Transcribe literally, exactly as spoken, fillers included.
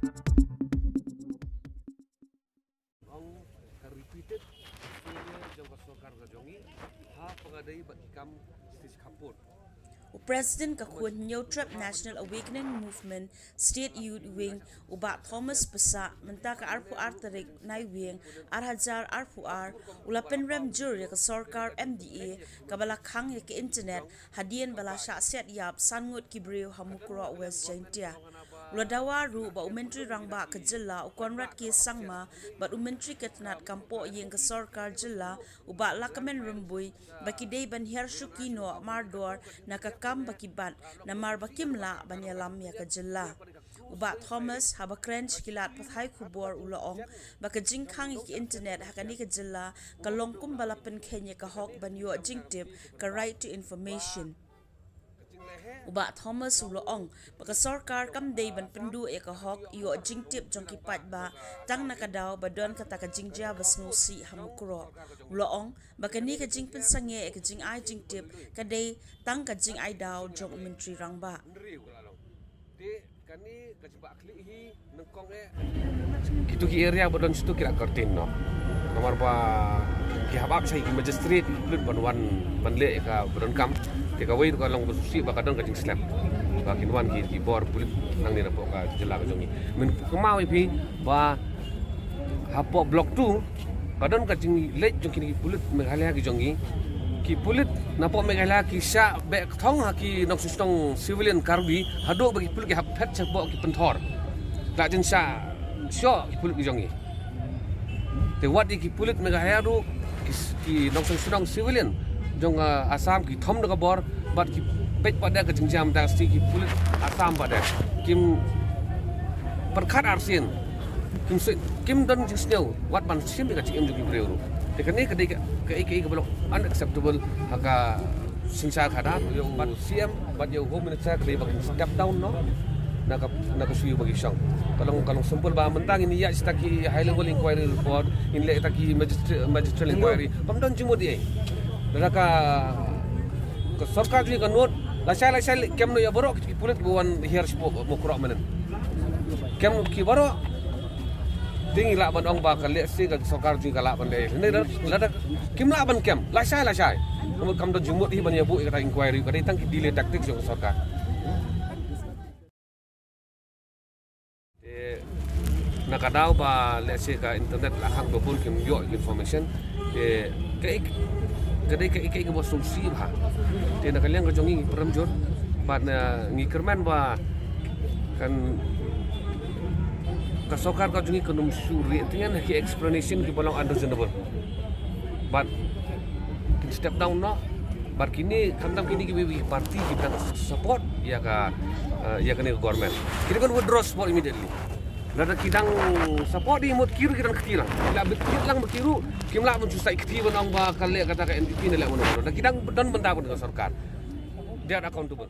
Ong ka repeated failure jong ka sorkar ka jong ngi ha panga dei bad ki kam stage khappud. U President ka Khun Hynñiewtrep National Awakening Movement State Youth Wing, u Bah Thomas Passah, mynta ka arphew ar tarik Naiwieng, ar hajar arphew ar, u la pynrem jur ïa ka sorkar M D A kaba la khang ïa ka internet hadien ba la shah siat ïap san ngut ki briew ha Mukroh West Jaintia. U la dawa ruh ba u Myntri Rangbah ka jylla u Conrad K Sangma bad u Myntri ka tnat kam poh ïing ka sorkar jylla u Bah Lahkmen Rymbui ba ki dei ban hiar shuki noh mardor na ka kam ba ki bat namar ba kim lah ban ïalam ïa ka jylla. U Bah Thomas haba kren sha ki lad pathai khubor u la ong ba ka jingkhang ïa ka internet ha kane ka jylla ka long kumba la pynkheiñ ïa ka hok ban ïoh jingtip, ka right to information. U Bah Thomas u la ong ba ka sorkar kam dei ban pynduh ïa ka hok ïoh jingtip jong ki paidbah tang na ka daw ba don kata ka jingjia ba sngewsih ha Mukroh. U la ong ba kane ka jingpynsangeh ïa ka jingai jingtip ka dei tang ka jingai daw jong u Myntri Rangbah. Kito ki area ba don shatu ki la curtain noh. Namar ba ki hap ap shai ki magistrate ki pulit ban wan ban leh ka ba donkam. Te kawei ruh ka long ba sngewsih ba ka don ka jingslap ba kin wan ki, ki bor pulit nangne napoh ka jylla ka jong ngi. Mynta kynmaw ïa phi ba hapoh Block two ka don ka jingleit jong kine ki pulit Meghalaya ki jong ngi. Ki pulit napoh Meghalaya ki shah beh kthong ha ki nongshong shnong civilian Karbi haduh ba ki pulit ki hap phet shapoh ki pynthor. La jin shah shoh ki pulit ki jong ngi. Te wat ïa ki pulit Meghalaya ruh ki, ki nongshong shnong civilian jong, ah, Assam ki thom da ka bor bad ki peit pat da ka jingjia da ka sti ki pulit Assam pat da kim pyrkhat arsien. Kim sui, kim don jingsngew wat ban shim ïa ka jingim jong ki briew ruh. Te kane ka dei ka, ka, ka, ka ba long unacceptable ha ka synshar khadar. Bad C M bad ïa u Home Minister ka dei ba kin step down noh na ka, na ka shuh ba ki shong. Ka long, ka long simple ba mynta ngin ïa shita ki high level inquiry report, ngin leh ta ki magistri-, magisterial inquiry. Kam don jingmut ei. Lada ka, ka sorkar jong ngi ka nud lashai lashai, kem noh ïa baroh ki pulit ba wan hiar shapoh Mukroh mynnin. Kem ki baroh. Te ngi lah ban ong ba ka lehse ka sorkar jong ngi ka lah ban leh. Lada, lada kim lah ban kem lashai lashai. Namar kam don jingmut hi ban ïa buh ïa kata inquiry, ka dei tang ki delay tactics jong ka sorkar. Te na ka daw ba lehse ka internet la khang ba bun kim ïoh information. Te kaei, ka dei kaei, kaei kaba sngewsih bha. Te na ka liang ka jong ngi ngi pyrem jur bad, eh, ngi kyrmen ba kan ka sorkar ka jong ngi kan ym shu rieh tyngen ha ki explanation kiba long unreasonable. Bad kin step down noh. Bad kine, khamtam kine ki, ki party kiba dang support ïa ka, eh, ïa kane ka government, ki dei ban withdraw support immediately. Lada ki dang support, dei mut ki ruh ki dang kti lang. Ki lah bit kit lang ba ki ruh kim lah ban shu sai kti ban ong ba ka leh kata ka N P P ne leh mano mano. Lada ki dang don bynta bad ka sorkar, they are accountable.